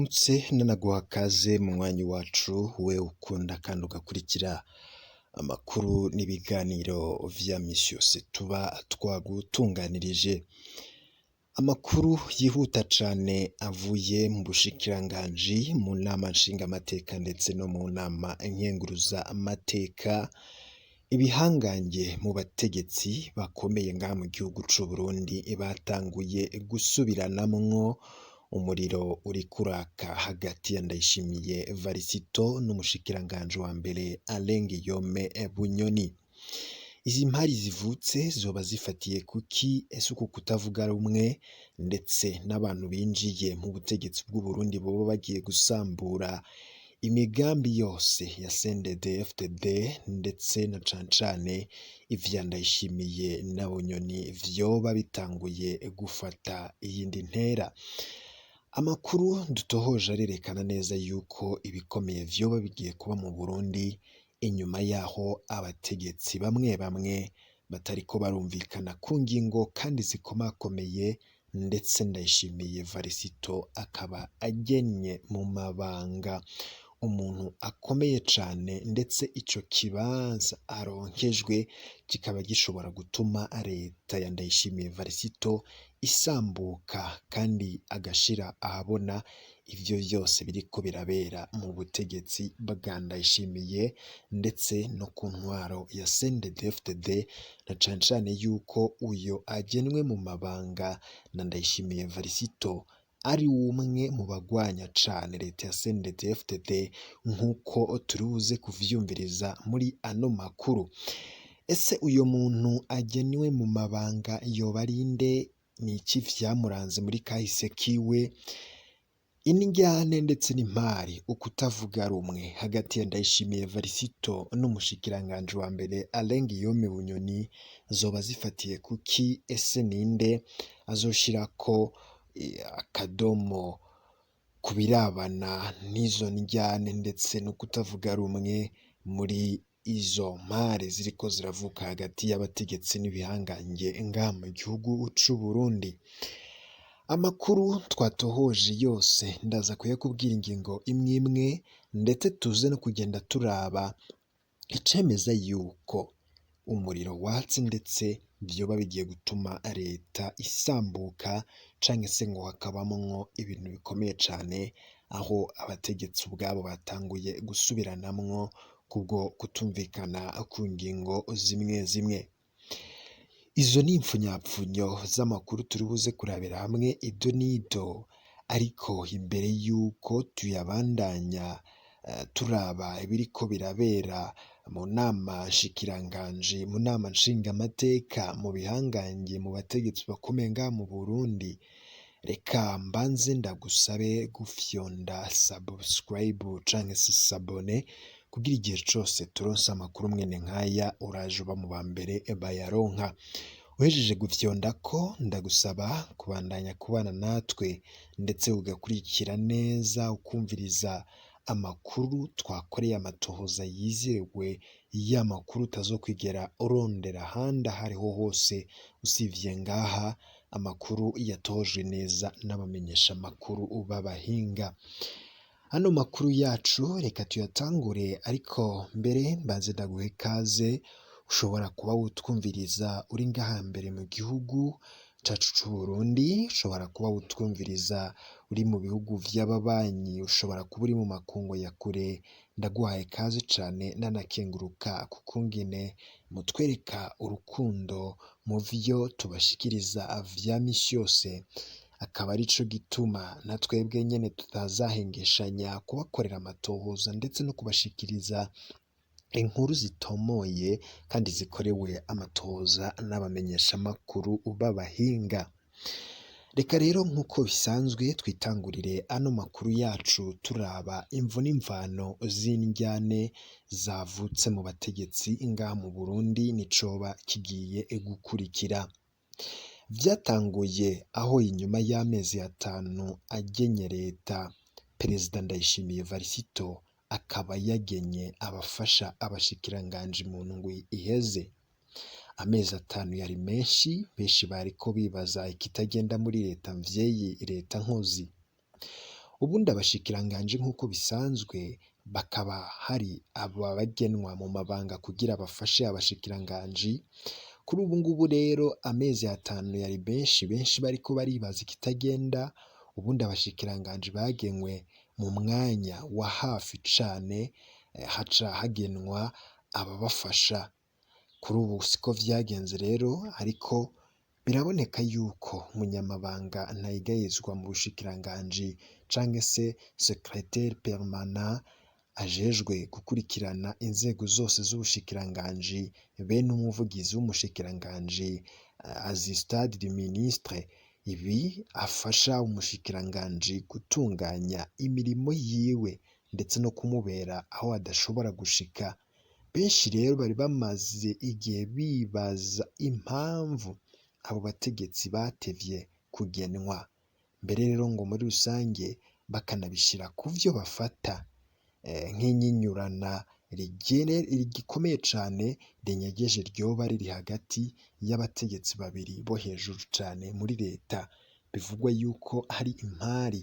Ndakuramutse nanaguha kaze mu mwanya wacu we ukunda kandi ugakurikira amakuru n'ibiganiro vya misi yose tuba twagutunganirije. Amakuru yihuta cane avuye mu bushikiranganji, mu nama nshingamateka ndetse no mu nama nkenguruzamateka, ibihangange mu bategetsi bakomeye ngaha mu gihugu c'Uburundi batanguye gusubiranamwo, umuriro uriko uraka hagati ya Ndayishimiye Varisito n'umushikiranganji wa mbere Alain Guillaume Bunyoni. Izi mpari zivutse zoba zifatiye kuki? Ese uku kutavuga rumwe ndetse n'abantu binjiye mu butegetsi bw'Uburundi boba bagiye gusambura imigambi yose ya CNDD-FDD ndetse na cane cane ivya Ndayishimiye na Bunyoni vyoba bitanguye gufata iyindi ntera? Amakuru dutohoje arerekana neza yuko ibikomeye vyoba bigiye kuba mu Burundi inyuma yaho abategetsi bamwe bamwe batariko barumvikana ku ngingo kandi zikomakomeye, ndetse Ndayishimiye Varisito akaba agennye mu mabanga umuntu akomeye cane, ndetse ico kibanza aronkejwe kikaba gishobora gutuma leta ya Ndayishimiye Varisito isambuka kandi agashira ahabona ivyo vyose biriko birabera mu butegetsi bwa Ndayishimiye ndetse no ku ntwaro ya CNDD-FDD, na cane cane yuko uyo agenwe mu mabanga na Ndayishimiye Varisito ari umwe mu bagwanya cane leta ya CNDD-FDD, nk'uko turibuze kuvyumviriza muri ano makuru. Ese uyo muntu agenwe mu mabanga yoba ari nde? Ni iki vyamuranze muri kahise kiwe? Indyane ndetse n'impari, ukutavuga rumwe hagati ya Ndayishimiye Varisito n'umushikiranganji wa mbere Alain Guillaume Bunyoni zoba zifatiye kuki? Ese ninde azoshirako akadomo ku birabana n'izo ndyane ndetse no kutavuga rumwe muri izo mpari ziriko ziravuka hagati y'abategetsi n'ibihangange ngaha mu gihugu c'Uburundi? Amakuru twatohoje yose ndaza kuyakubwira ingingo imwe imwe, ndetse tuze no kugenda turaba icemeza yuko umuriro watse ndetse vyoba bigiye gutuma leta isambuka canke se ngo hakabamwo ibintu bikomeye cane, aho abategetsi ubwabo batanguye gusubiranamwo kubwo kutumvikana ku ngingo zimwe zimwe. Izo ni impfunyapfunyo z'amakuru turi buze kurabira hamwe ido n'ido, ariko imbere y'uko tuyabandanya turaba ibiriko birabera mu nama nshikiranganji, mu nama nshingamateka, mu bihangange, mu bategetsi bakomeye ngaha mu Burundi, reka mbanze ndagusabe gufyonda subscribe canke se s'abonner, kugira igihe cose turonse amakuru mwene nkaya uraje uba mu ba mbere bayaronka. Uhejeje gufyondako, ndagusaba kubandanya kubana natwe ndetse ugakurikira neza, ukumviriza amakuru twakoreye amatohoza yizewe, y'amakuru utazokwigera urondera ahandi aho ariho hose usivye ngaha, amakuru yatojwe neza n'abamenyesha amakuru b'abahinga. Ano makuru yacu reka tuyatangure, ariko mbere mbanze ndaguhe ikaze. Ushobora kuba wutwumviriza uri ngaha mbere mu gihugu cacu c'Uburundi, ushobora kuba wutwumviriza uri mu bihugu vy'ababanyi, ushobora kuba uri mu makungu ya kure. Ndaguhaye ikaze cane, nanakenguruka kukungene mutwereka urukundo mu vyo tubashikiriza vya misi yose, akaba arico gituma na twebwe nyene tutazahengeshanya kubakorera amatohoza ndetse no kubashikiriza inkuru zitomoye kandi zikorewe amatohoza n'abamenyeshamakuru b'abahinga. Reka rero nk'uko bisanzwe twitangurire ano makuru yacu turaba imvo n'imvano z'indyane zavutse mu bategetsi ngaha mu Burundi nicoba kigiye gukurikira. Vyatanguye aho inyuma y'amezi 5 agenye leta, Perezida Ndayishimiye Varisito akaba yagenye abafasha abashikiranganji mu ndwi iheze. Amezi 5 yari menshi, benshi bariko bibaza ikitagenda muri leta mvyeyi, leta nkozi. Ubundi abashikiranganji nk'uko bisanzwe bakaba hari abagenwa mu mabanga kugira bafashe abashikiranganji. Kuri ubu ngubu rero amezi 5 yari benshi benshi bariko baribaza ikitagenda. Ubundi abashikiranganji bagenwe mu mwanya wa hafi cane, haca hagenwa ababafasha. Kuri ubu siko vyagenze rero, ariko biraboneka yuko umunyamabanga ntayigayezwa mu bushikiranganji canke se secrétaire permanent ajejwe gukurikirana inzego zose z'ubushikiranganji, be n'umuvugizi w'umushikiranganji assistant du ministre, ibi afasha umushikiranganji gutunganya imirimo yiwe ndetse no kumubera aho adashobora gushika. Benshi rero bari bamaze igihe bibaza impamvu abo bategetsi batevye kugenwa, mbere rero ngo muri rusange bakanabishira ku vyo bafata nk'inyinyurana rigikomeye cane rinyegeje ryoba riri hagati y'abategetsi babiri bo hejuru cane muri leta. Bivugwa yuko hari impari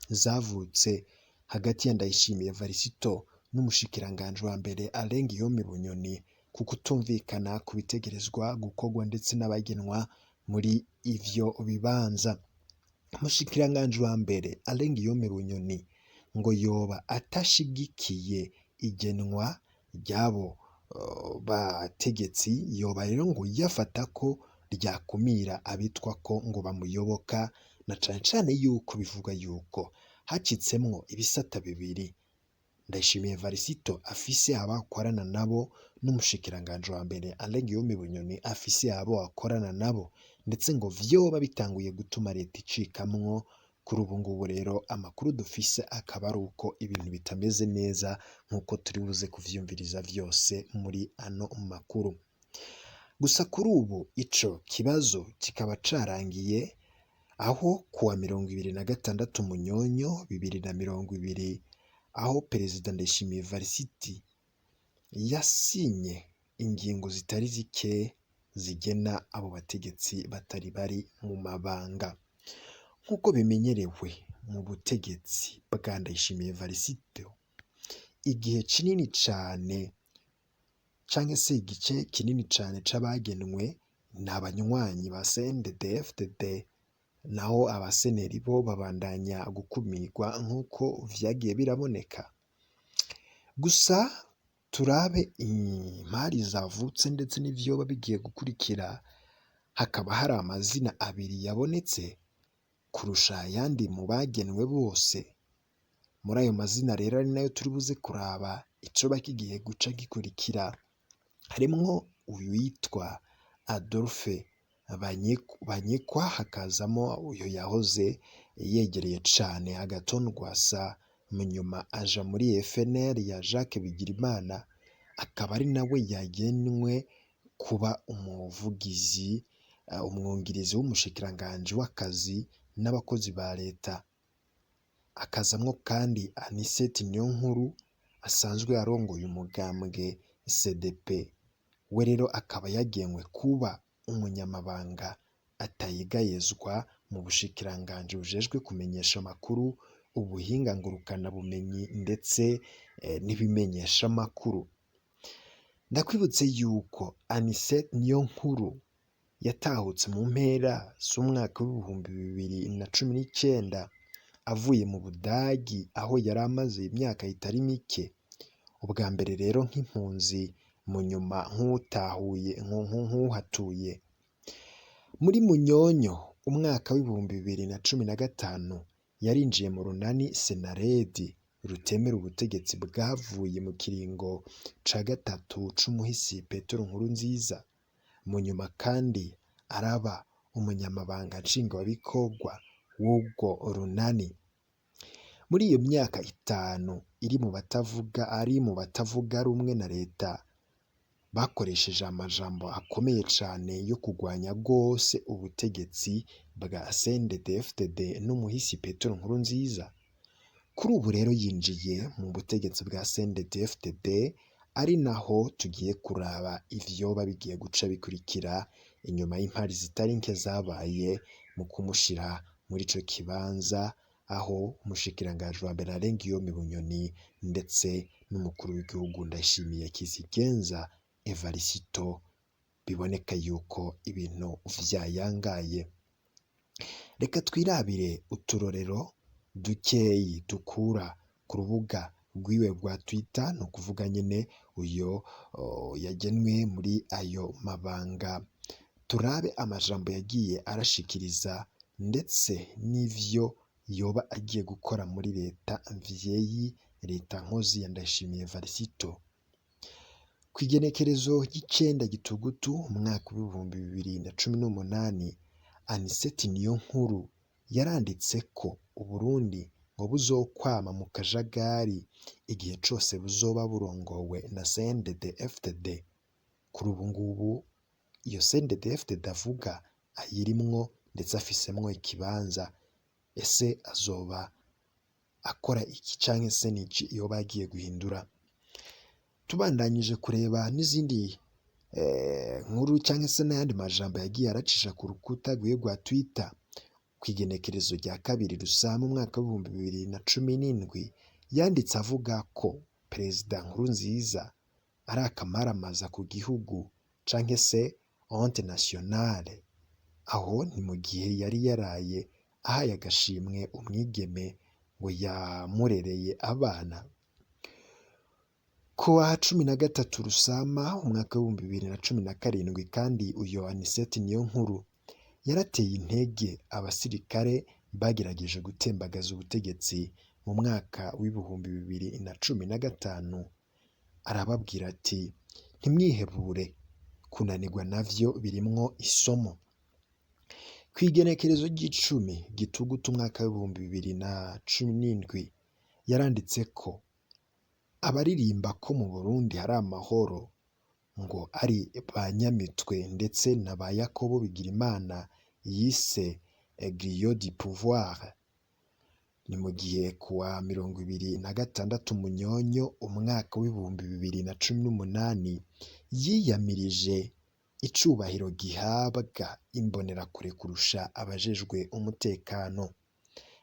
zavutse hagati ya Ndayishimiye Varisito n'umushikiranganji wa mbere Alain Guillaume Bunyoni ku kutumvikana ku bitegerezwa gukorwa ndetse n'abagenwa muri ivyo bibanza. Umushikiranganji wa mbere Alain Guillaume Bunyoni ngo yoba atashigikiye igenwa ry'abo bategetsi, yoba rero ngo yafata ko ryakumira abitwa ko ngo bamuyoboka, na cane cane yuko bivugwa yuko hacitsemwo ibisata bibiri. Ndayishimiye Varisito afise abo akorana nabo, n'umushikiranganji wa mbere Alain Guillaume Bunyoni afise abo akorana nabo, ndetse ngo vyoba bitanguye gutuma leta icikamwo. Kuri ubu ngubu rero amakuru dufise akaba ari uko ibintu bitameze neza nk'uko turi buze kuvyumviriza vyose muri ano makuru. Gusa kuri ubu ico kibazo kikaba carangiye, aho kuwa 26 Munyonyo 2020, aho Perezida Ndayishimiye Varisiti yasinye ingingo zitari zike zigena abo bategetsi batari bari mu mabanga. Nk'uko bimenyerewe mu butegetsi bwa Ndayishimiye Varisito, igihe kinini cane canke se igice kinini cane c'abagenwe ni abanywanyi ba CNDD-FDD, naho abaseneri bo babandanya gukumirwa nk'uko vyagiye biraboneka. Gusa turabe impari zavutse ndetse n'ivyoba bigiye gukurikira, hakaba hari amazina abiri yabonetse kurusha ayandi mu bagenwe bose. Muri ayo mazina rero ari nayo turi buze kuraba icoba kigiye guca gikurikira, harimwo uwitwa Adolphe Banyikwa, hakazamo uyu yahoze yegereye cane Agathon Rwasa, munyuma aja muri FNL ya Jacques Bigirimana, akaba ari nawe yagenwe kuba umuvugizi, umwungirizi w'umushikiranganji w'akazi n'abakozi ba leta. Hakazamwo kandi Anicet Niyonkuru asanzwe arongoye umugambwe CDP, we rero akaba yagenwe kuba umunyamabanga atayegayezwa mu bushikiranganji bujejwe kumenyesha amakuru, ubuhinga ngurukanabumenyi ndetse n'ibimenyeshamakuru. Ndakwibutse yuko Anicet Niyonkuru yatahutse mu mpera z'umwaka w'2019 avuye mu Budagi aho yari amaze imyaka itari mike, ubwa mbere rero nk'impunzi, mu nyuma nk'utahuye nk'uhatuye. Muri Munyonyo umwaka w'2015 yarinjiye mu runani Senaredi rutemera ubutegetsi bwavuye mu kiringo ca gatatu c'umuhisi Petero Nkurunziza, mu nyuma kandi araba umunyamabanga nshingwabikorwa w'urwo runani. Muri iyo myaka 5 iri mu batavuga ari mu batavuga rumwe na leta, bakoresheje amajambo akomeye cane yo kugwanya gose ubutegetsi bwa CNDD-FDD n'umuhisi Petero Nkurunziza. Kuri ubu rero yinjiye mu butegetsi bwa CNDD-FDD, ari naho tugiye kuraba ivyoba bigiye guca bikurikira inyuma y'impari zitari nke zabaye mu kumushira muri ico kibanza aho umushikiranganji wa mbere Alain Guillaume Bunyoni ndetse n'umukuru w'igihugu Ndayishimiye Kizigenza Evariste biboneka yuko ibintu vyayangaye. Reka twirabire uturorero dukeyi dukura ku rubuga rwiwe rwa Twitter, ni ukuvuga nyene uyo yagenwe muri ayo mabanga, turabe amajambo yagiye arashikiriza ndetse n'ivyo yoba agiye gukora muri leta mvyeyi, leta nkozi ya Ndayishimiye Evariste. Kw'igenekerezo ry'icenda Gitugutu umwaka w'2018, Anicet Niyonkuru yaranditse ko Uburundi ngo buzokwama mu kajagari igihe cose buzoba burongowe na CNDD-FDD. Kuri ubu ngubu iyo CNDD-FDD avuga ayirimwo ndetse afisemwo ikibanza. Ese azoba akora iki canke se niki yoba agiye guhindura? Tubandanyije kureba n'izindi nkuru canke se n'ayandi majambo yagiye aracisha ku rukuta rwiwe rwa Twitter, kw'igenekerezo rya 2 Rusama umwaka w'2017 yanditse avuga ko Perezida Nkurunziza ari akamaramaza ku gihugu canke se honte nationale. Aho ni mu gihe yari yaraye ahaye agashimwe umwigeme ngo yamurereye abana. Kuwa 13 Rusama umwaka w'2017 kandi uyo Anicet Niyonkuru yarateye intege abasirikare bagerageje gutembagaza ubutegetsi mu mwaka w'2015, arababwira ati ntimwihebure, kunanirwa navyo birimwo isomo. Kw'igenekerezo ry'icumi Gitugutu umwaka w'2017 yaranditse ko abaririmba ko mu Burundi hari amahoro ngo ari ba Nyamitwe ndetse na ba Yakobo Bigirimana yise Griot du pouvoir. Ni mu gihe kuwa 26 Munyonyo umwaka w'2018 yiyamirije icubahiro gihabwa imbonerakure kurusha abajejwe umutekano.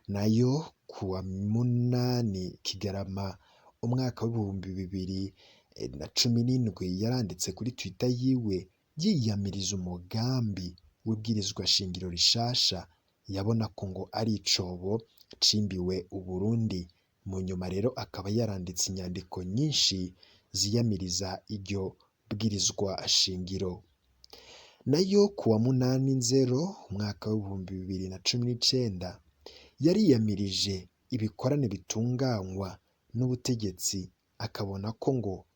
Nayo kuwa 8 Kigarama umwaka w'2017 yaranditse kuri Twitter yiwe yiyamiriza umugambi w'ibwirizwa shingiro rishasha yabona ko ngo ari icobo cimbiwe Uburundi. Mu nyuma rero akaba yaranditse inyandiko nyinshi ziyamiriza iryo bwirizwa shingiro. Nayo kuwa 8 Nzero umwaka w'2019 yariyamirije ibikorane bitunganywa n'ubutegetsi, akabona ko ngo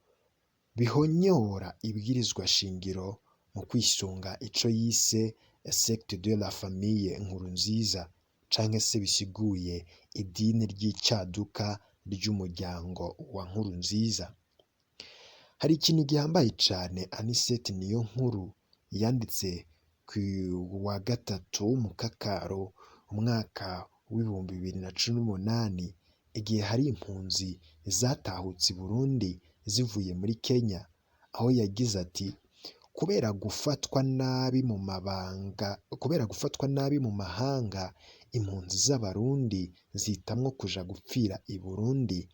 bihonyora ibwirizwa shingiro mu kwisunga ico yise secte de la famille Nkurunziza canke se bisiguye idini ry'icaduka ry'umuryango wa Nkurunziza. Hari ikintu gihambaye cane Anicet Niyonkuru yanditse kuwa 3 Mukakaro umwaka w'2018 igihe hari impunzi zatahutse i Burundi zivuye muri Kenya, aho yagize ati kubera gufatwa nabi mu mabanga, kubera gufatwa nabi mu mahanga, impunzi z'abarundi zihitamwo kuja gupfira i Burundi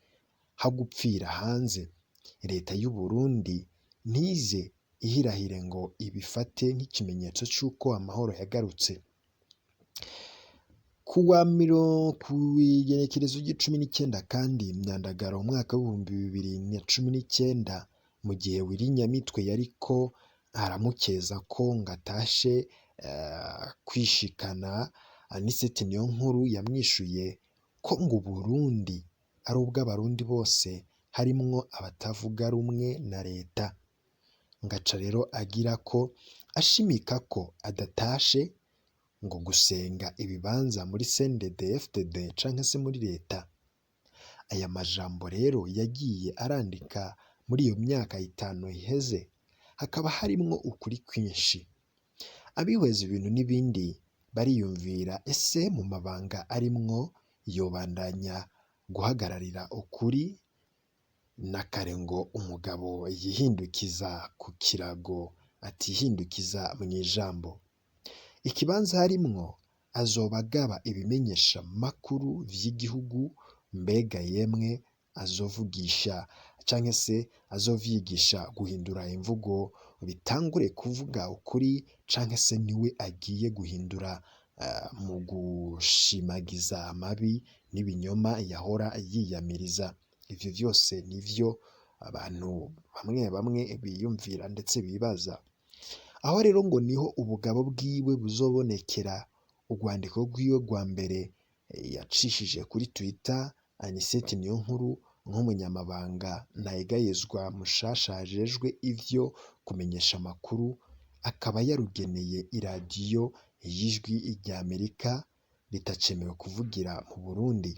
ha gupfira hanze. Leta y'u Burundi ntize ihirahire ngo ibifate nk'ikimenyetso c'uko amahoro yagarutse. Kuwa kw'igenekerezo ry'icumi n'icenda kandi Myandagaro umwaka w'2019 mu gihe Willy Nyamitwe yariko aramukeza ko ngo atashe kwishikana, Anicet Niyonkuru yamwishuye ko ngo Uburundi ari ubw'abarundi bose harimwo abatavuga rumwe na leta. Ngaca rero agira ko ashimika ko adatashe ngo gusenga ibibanza muri CNDD-FDD canke se muri leta. Aya majambo rero yagiye arandika muri iyo myaka 5 iheze, hakaba harimwo ukuri kwinshi. Abihweza ibintu n'ibindi bariyumvira ese mu mabanga arimwo yobandanya guhagararira ukuri na kare ngo umugabo yihindukiza ku kirago atihindukiza mw'ijambo. Ikibanza harimwo Azoba agaba ibimenyeshamakuru vy'igihugu? Mbega yemwe azovugisha canke se azovyigisha guhindura imvugo bitangure kuvuga ukuri, canke se niwe agiye guhindura mu gushimagiza amabi n'ibinyoma yahora yiyamiriza? Ivyo vyose nivyo abantu bamwe bamwe biyumvira ndetse bibaza. Aho rero ngo niho ubugabo bwiwe buzobonekera. Urwandiko rwiwe rwa mbere yacishije kuri Twitter, Anicet Niyonkuru nk'umunyamabanga ntayegayezwa mushasha ajejwe ivyo kumenyesha amakuru, akaba yarugeneye iradiyo y'Ijwi ry'Amerika ritacemewe kuvugira mu Burundi.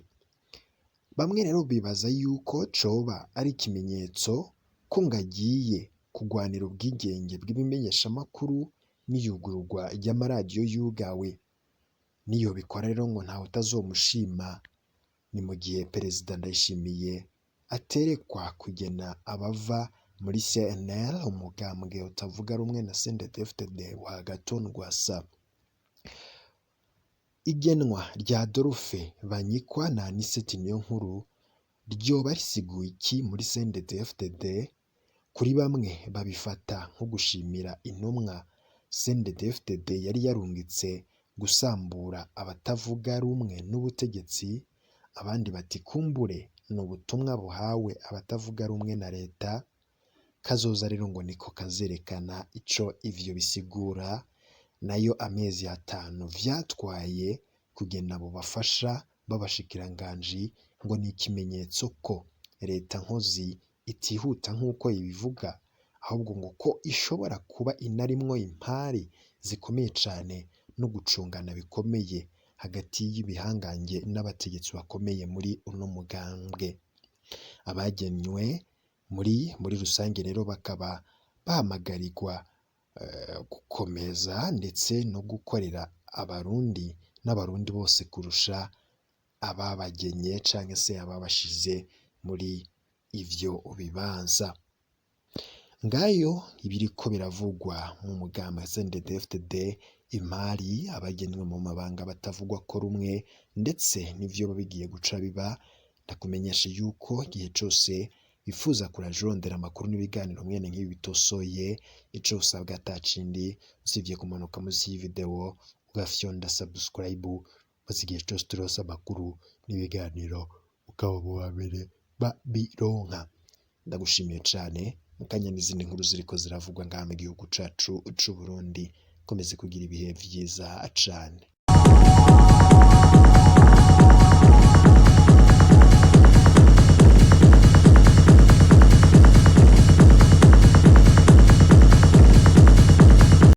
Bamwe rero bibaza yuko coba ari ikimenyetso ko ngo agiye kugwanira ubwigenge bw'ibimenyeshamakuru n'iyugururwa ry'amaradiyo yugawe. Niyobikora rero ngo ntawe utazomushima. Ni mu gihe Perezida Ndayishimiye aterekwa kugena abava muri CNL, umugambwe utavuga rumwe na CNDD-FDD wa Agathon Rwasa. Igenwa rya Adolphe Banyikwa na Anicet Niyonkuru ryoba risiguye iki muri CNDD-FDD? Kuri bamwe babifata nko gushimira intumwa CNDD-FDD yari yarungitse gusambura abatavuga rumwe n'ubutegetsi, abandi bati kumbure ni ubutumwa buhawe abatavuga rumwe na leta. Kazoza rero ngo niko kazerekana ico ivyo bisigura, nayo amezi 5 vyatwaye kugena abo bafasha b'abashikiranganji ngo ni ikimenyetso ko leta nkozi itihuta nk'uko ibivuga, ahubwo ngo ko ishobora kuba inarimwo impari zikomeye cane no gucungana bikomeye hagati y'ibihangange n'abategetsi bakomeye muri uno mugambwe. Abagenywe muri rusange rero bakaba bahamagarirwa gukomeza ndetse no gukorera abarundi n'abarundi bose kurusha ababagenye canke se ababashize muri ivyo bibanza. Ngayo ibiriko biravugwa mu mugambwe CNDD-FDD, imari, abagenwe mu mabanga batavugwa ko rumwe, ndetse n'ivyo bigiye guca biba. Ndakumenyesha yuko igihe cose wifuza kuraja urondera amakuru n'ibiganiro mwene nk'ibi bitosoye, ico usabwa atakindi usibye kumanuka musi y'ivideo ugafyonda subscribe, maze igihe cose turonse amakuru n'ibiganiro ukaba mu bambere babironka. Ndagushimiye cane. Mukanya n'izindi nkuru ziriko ziravugwa ngaha mu gihugu cacu c'Uburundi. Komeze kugira ibihe vyiza cane.